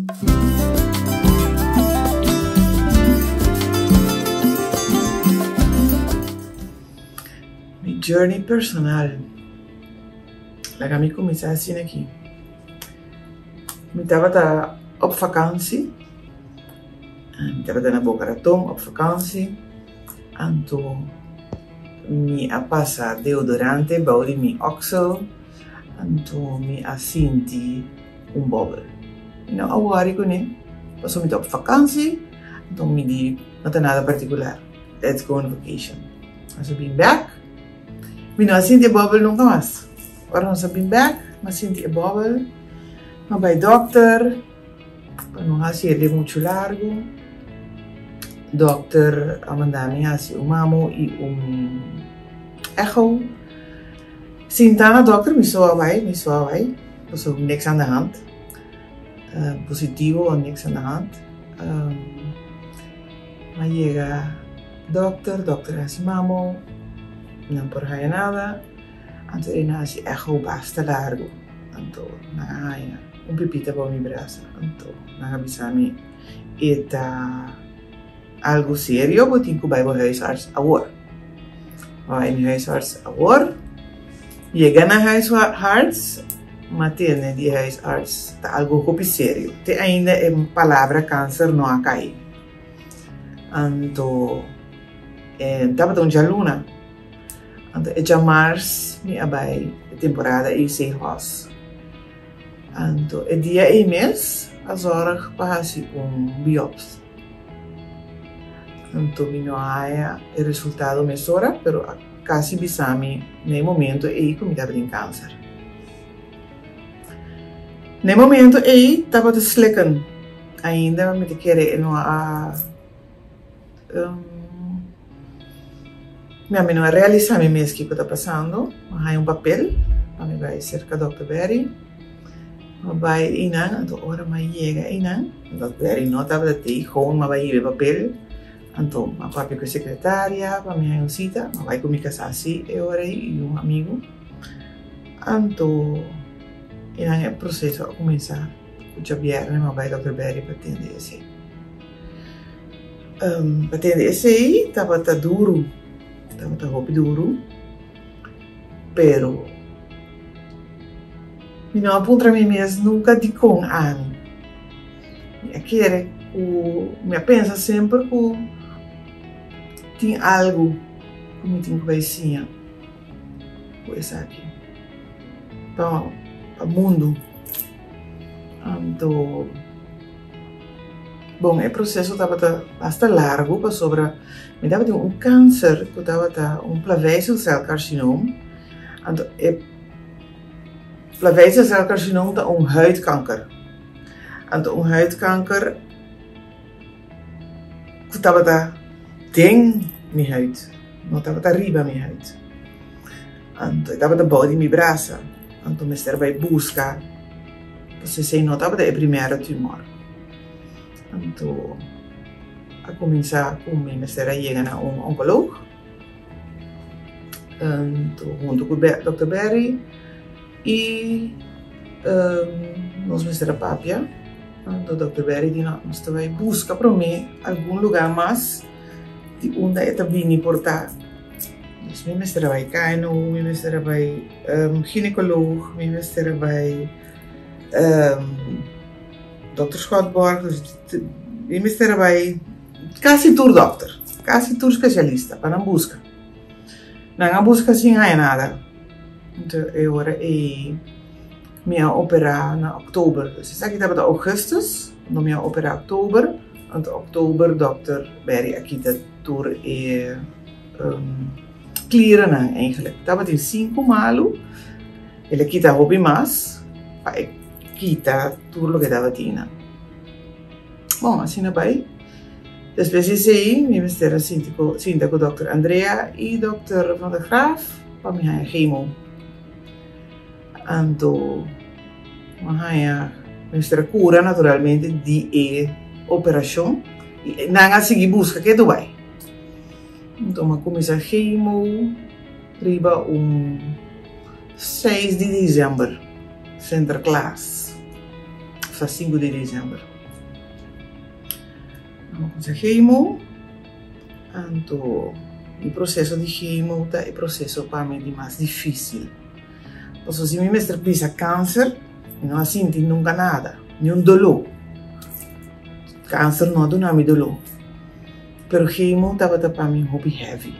Mi journey personal. Laga mi kuminsá asina aki. Mi tabata op vakansi. Mi tabata na Boca Raton op vakansi. Anto mi a pasa deodorante bou di mi oksel. Anto mi a sinti un bòbel. Mi no a wòri kuné pasobra mi ta op vakansi. Anto mi di no ta nada partikular. Let's go on vacation. Nos a bin bèk. Mi no a sinti e bòbel nunka mas. Ora nos a bin bèk, mi a sinti e bòbel. Mi a bai dòkter pa no hasi e muchu largu. Dòkter a manda mi hasi un mamo i un echo. Sinta na dòkter mi so a bai, mi so a bai, pasobra niks aan de hand. Positivo niks aan de hand. Mi a yega dòkter, dòkter a hasi mamo, nan por haya nada. Anto e na hasi echo basta largu. Anto nan a haya un pipita bou mi brasa. Anto nan a bisa mi e ta algu serio, bo tin ku bai bo huisarts awor. Mi a bai mi huisarts awor. Yega na huisarts, mi a tende di e huisarts ta algu hopi serio. Te ainda e palabra kanser no a kai. Anto e tabata un djaluna. Anto e djamars mi a bai e temporada ei Zeehos. Anto e dia ei mes a zorg pa hasi un biops. Anto mi no a haya e resultado mesora pero a kasi bisa mi na e momento ei ku mi tabatin kanser. Na e momento ei tabata slikken. Ainda mi ta kere e no a mi no a realisa mi mes kiko ta pasando. Mi a haña un papel pa mi bai serka Dòkter Berry. Mi a bai einan, anto ora mi a yega einan, Dòkter Berry no tabata tei, gewoon mi a bai hiba e papel. Anto mi a papia ku e sekretaria pa mi haña un sita. Mi a bai ku mi kasá si e ora ei i un amigu. Anto einan e proseso a kuminsá. Ku djabièrnè mi a bai Dòkter Berry pa tende esei. Pa tende esei tabata duru, tabata hopi duru, pero mi no a puntra mi mes nunka dikon ami. Mi a kere ku, mi a pensa semper ku tin algu ku mi tin ku bai siña ku esaki pa mundu. Anto, bon, e proseso tabata basta largu pasobra mi tabatin un kanser ku tabata un plaveiselcelcarcinoom. Anto e plaveiselcelcarcinoom ta un huidkanker. Anto un huidkanker ku tabata den mi huid, no tabata riba mi huid. Anto e tabata bou di mi brasa. Anto mester bai buska, pasobra esei no tabata e primero tumor. Anto a kuminsá ku mi mester a yega na un onkoloog, anto huntu ku dòkter Berry i nos mester a papia. Anto dòkter Berry di no, nos ta bai buska promé algun lugá mas di unda e ta bini por ta. Dus mi mester a bai KNO, mi mester a bai ginecoloog, mi mester a bai dokter Schotborg, dus mi mester a bai kasi tur dokter, kasi tur specialista pa nan buska. Nan a buska sin haña nada. Anto e ora ei mi a opera na oktober, dus esaki tabata augustus, anto mi a opera oktober, anto oktober dokter Berry a kita tur e klierennan eigenlijk. Tabatin sinku malu, el a kita hopi mas pa e kita tur loke tabatin nan. Bon, asina bai. Despues di esei mi mester a sinti ku sinta ku dòkter Andrea i dòkter Van der Graaf pa mi haña chemo. Anto mi a haña, mi mester a kura naturalmente di e operashon i nan a sigui buska ke tu bai. Anto mi a kuminsá chemo riba un seis di desèmber, Sinterklaas, òf ta sinku di desèmber. Mi a kuminsá chemo, anto mi proseso di chemo ta e proseso pa mi di mas difísil. Pasobra si mi mester bisa kanser, mi no a sinti nunka nada, niun doló. Kanser no a duna mi doló. Pero chemo tabata pa mi hopi heavy,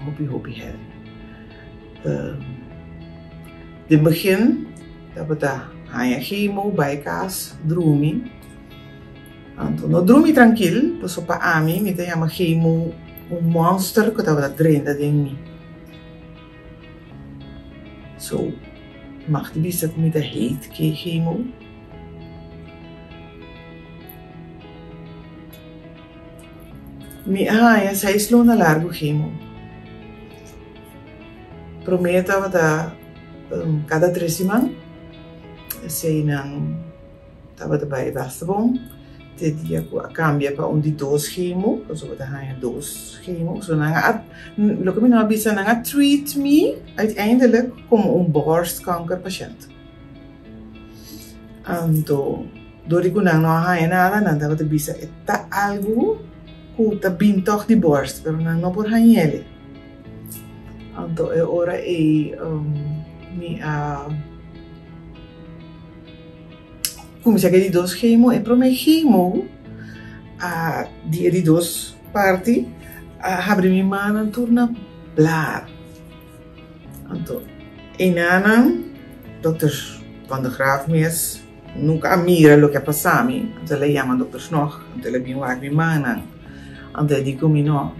hopi hopi heavy. Den begin tabata haña chemo, bai kas, drumi. Anto no drumi trankil, pasobra pa ami mi ta yama chemo un monster ku tabata drenta den mi. So, mag di bisa ku mi ta hate chemo. Mi a haña seis luna largu chemo. Promé tabata kada tres siman, eseinan tabata bai basta bon te dia ku a kambia pa un di dos chemo, pasobra bo ta haña dos chemo. So nan a, loke mi no a bisa, nan a treat mi uiteindelijk komo un borstkankerpashènt. Anto dor di ku nan no a haña nada, nan tabata bisa e ta algu ku ta bin tòg di bòrst, pero nan no por hañ'el. Anto e ora ei mi a kuminsá ku e di dos chemo. E promé chemo a di e di dos parti a habri mi mannan tur na blar. Anto einanan dokter Van de Graaf mes nunka a mira loke a pasa mi, anto el a yama dokter Snog, anto el a bin wak mi mannan, anto el di ku mi no,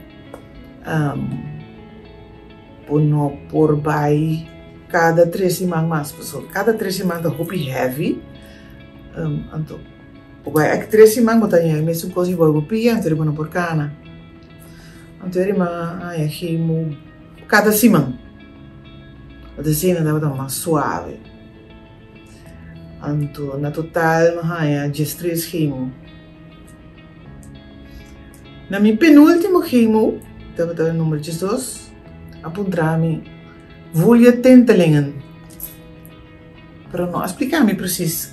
bo no por bai kada tres siman mas, pasobra kada tres siman ta hopi heavy, anto bo bai aki tres siman bo ta haña e mesun kos igual bo pia, anto bo no por kana. Anto e riba a haña chemo kada siman. Anto esei tabata mas suave. Anto na total mi a haña diestres chemo. Na mi penultimo chemo, tabata number diesdos, a puntra mi, Voel je tintelingen? Pero no a splika mi precies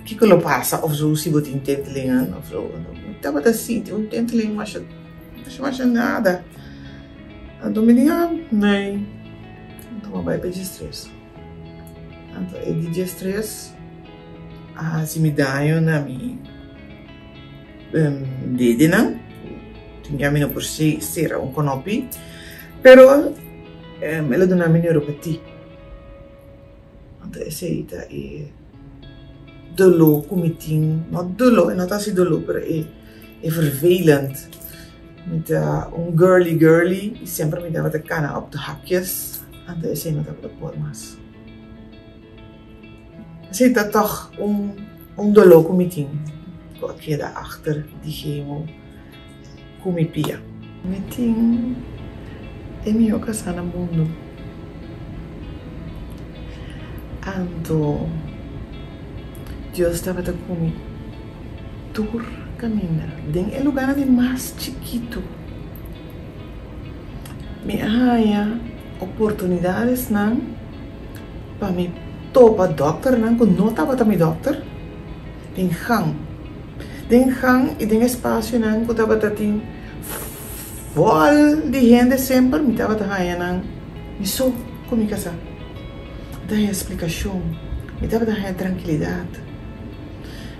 kiko lo pasa of zo si bo tin tintelingen of zo. Mi tabata sinti un tinteling masha masha masha nada. Anto mi di ah nee. Anto mi a bai pa diestres. Anto e di diestres a hasi mi daño na mi dedenan. Tin ke mi no por sera un konopi. Pero el a duna mi neuropati. Anto esei ta e doló ku mi tin, no doló, e no ta hasi doló, pero e e vervelend. Mi ta un girly girly i semper mi tabata kana op de hakjes, anto esei no tabata por mas. Esei ta tòg un un doló ku mi tin ku a keda achter di chemo. Ku mi pia. Mi tin e mihó kasá na mundu. Anto Dios tabata ku mi tur kaminda den e lugánan di mas chikitu. Mi a haña oportunidadesnan pa mi topa dòkternan ku no tabata mi dòkter. Den gang. Den gang i den espasionan ku tabata tin vòl di hende semper mi tabata haña nan mi so ku mi kasá. Mi ta haña splikashon, mi tabata haña trankilidat.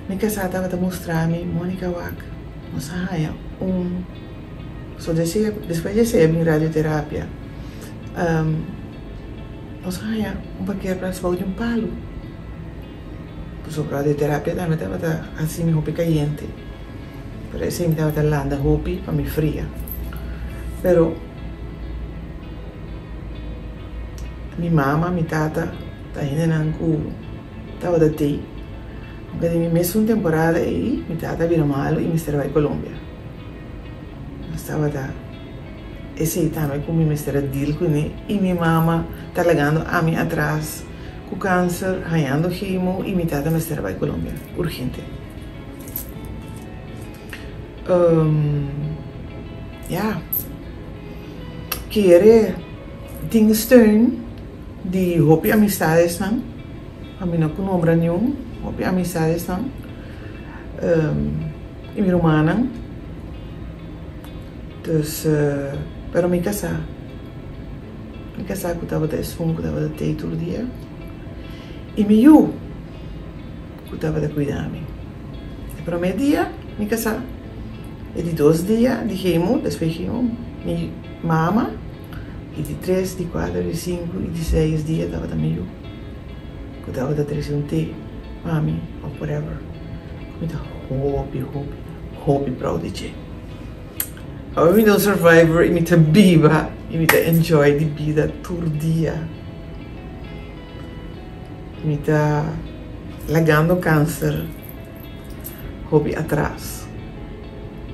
Mi kasá tabata mustra mi, Monica wak, nos a haña un, so despues di esei a bin radioterapia. Nos a haña un parkeerplaats bou di un palu. Pasobra di terapia tambe tabata hasi mi hopi kayente. Pero esei mi tabata landa hopi pa mi fria. Pero mi mama, mi tata ta hendenan ku tabata tei. Aunke den mi mesun temporada ei mi tata a bira malu i mester a bai Colombia. Nos tabata esei tambe ku mi mester a deal kuné i mi mama ta lagando ami atras. Ku kanser, hañando chemo i mi tata mester a bai Colombia urgente. Ya, kere tin steun di hopi amistadesnan, pa mi no ku nombra niun, hopi amistadesnan. I mi rumannan. Dus, pero mi kasá. Mi kasá ku tabata esun ku tabata tei tur dia. I mi yu ku tabata kuida mi. E promé dia mi kasá. E di dos dia di chemo, despues chemo, mi mama. I di tres, di kuater, di sinku i di seis dia tabata mi yu ku tabata trese un te pa mi of whatever. Mi ta hopi, hopi, hopi proud di dje. Awe mi ta un survivor i mi ta biba i mi ta enjoy di bida tur dia. Mi ta lagando kanser hopi atras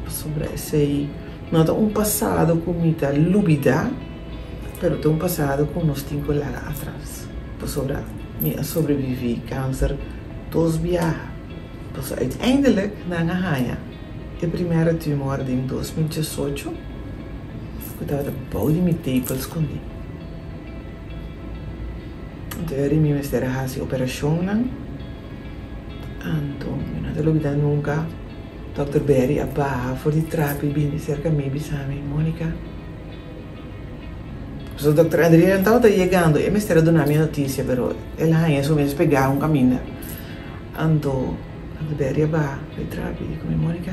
pasobra esei no ta un pasado ku mi ta lubida pero ta un pasado ku nos tin ku laga atras pasobra mi a sobrevivi kanser dos biaha pasobra uiteindelijk nan a haña e primera tumor den 2018 ku tabata bou di mi tepel skondí. Anto eri mi mester a hasi operashonnan. Anto mi no ta lubida nunka Dòkter Berry a baha for di trapi bini serka mi bisa mi, Monica, pasobra Dòkter Adriano tabata yegando, e mester a duna mi e notisia pero el a haña su mes pegá un kaminda. Anto Dòkter Berry a baha for di trapi i di ku mi, Monica,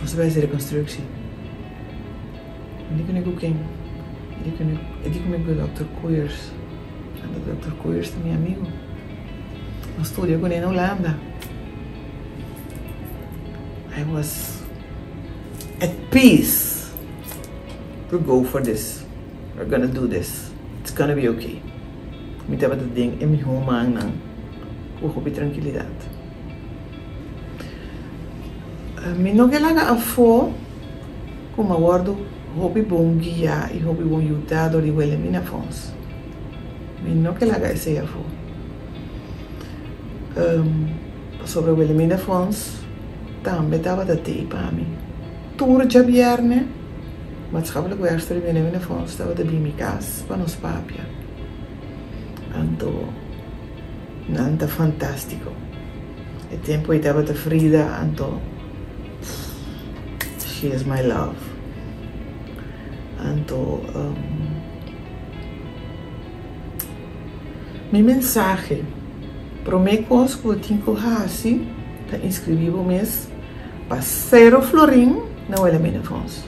nos ta bai hasi rekonstruksi. Mi di ku mi ku ken? E di ku mi ku Dòkter Koeyers. Anto Dòkter Koeyers ta mi amigu. Nos studia kuné na Hulanda. I was at peace to go for this. We're gonna do this. It's gonna be okay. Mi tabata den e mihó mannan ku hopi trankilidat. Mi no ke laga afó. Ku m'a wòrdu hopi bon guiá i hopi bon yudá dor di Wilhelmina Fonds. Mi no ke laga esei afó. Pasobra Wilhelmina Fonds tambe tabata tei pa mi. Tur djabièrnè, maatschappelijk werkster di Wilhelmina Fonds tabata bin mi kas pa nos papia. Anto nan ta fantástiko. E tempu ei tabata Frida, anto. She is my love. Anto mi mensahe, prome kos ku bo tin ku hasi ta inscribi bo mes pa sero florin na Wilhelmina Fonds.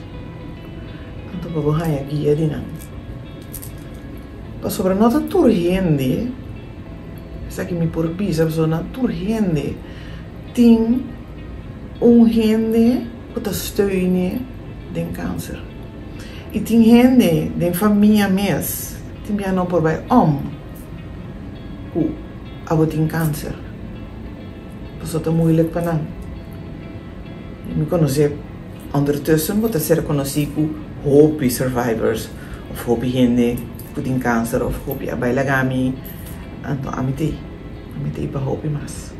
Anto pa bo haña guia di nan. Pasobra no ta tur hende, esaki mi por bisa pasobra no tur hende tin un hende ku ta steun'e den kanser. I tin hende den famia mes tin bia no por bai om ku abo tin kanser. Pasobra ta moeilijk pa nan. Mi konosé ondertussen bo ta ser konosí ku hopi survivors òf hopi hende ku tin kanser òf hopi a bai laga mi anto ami t'ei. Ami t'ei pa hopi mas.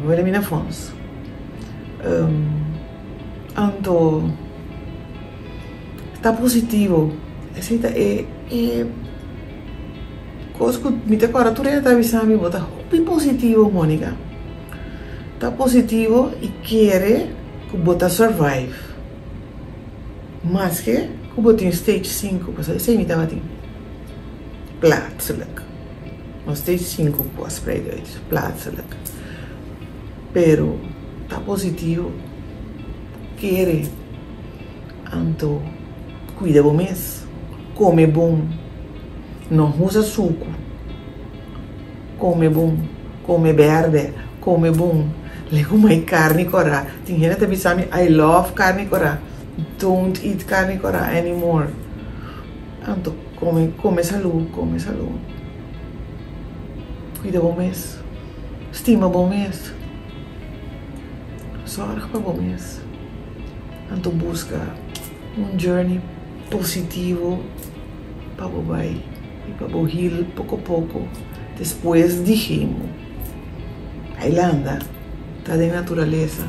Wilhelmina Fonds. Anto ta positivo. Esei ta e e kos ku mi ta kòrda tur hende ta bisa mi bo ta hopi positivo Monica. Ta positivo i kere ku bo ta survive. Maske ku bo tin stage sinku pasobra esei mi tabatin plaatselijk. No stage sinku ku a spreid uit, plaatselijk. Pero ta positivo, kere, anto kuida bo mes, kome bon, no usa suku, kome bon, kome bèrdè, kome bon, legumai karni kòrá. Tin hende ta bisa mi, I love karni kòrá, don't eat karni kòrá anymore. Anto kome, kome salú, kome salú. Kuida bo mes, stima bo mes, sòrg pa bo mes. Anto buska un journey positivo pa bo bai i pa bo heal poko poko despues di chemo. Bai landa, ta den naturalesa.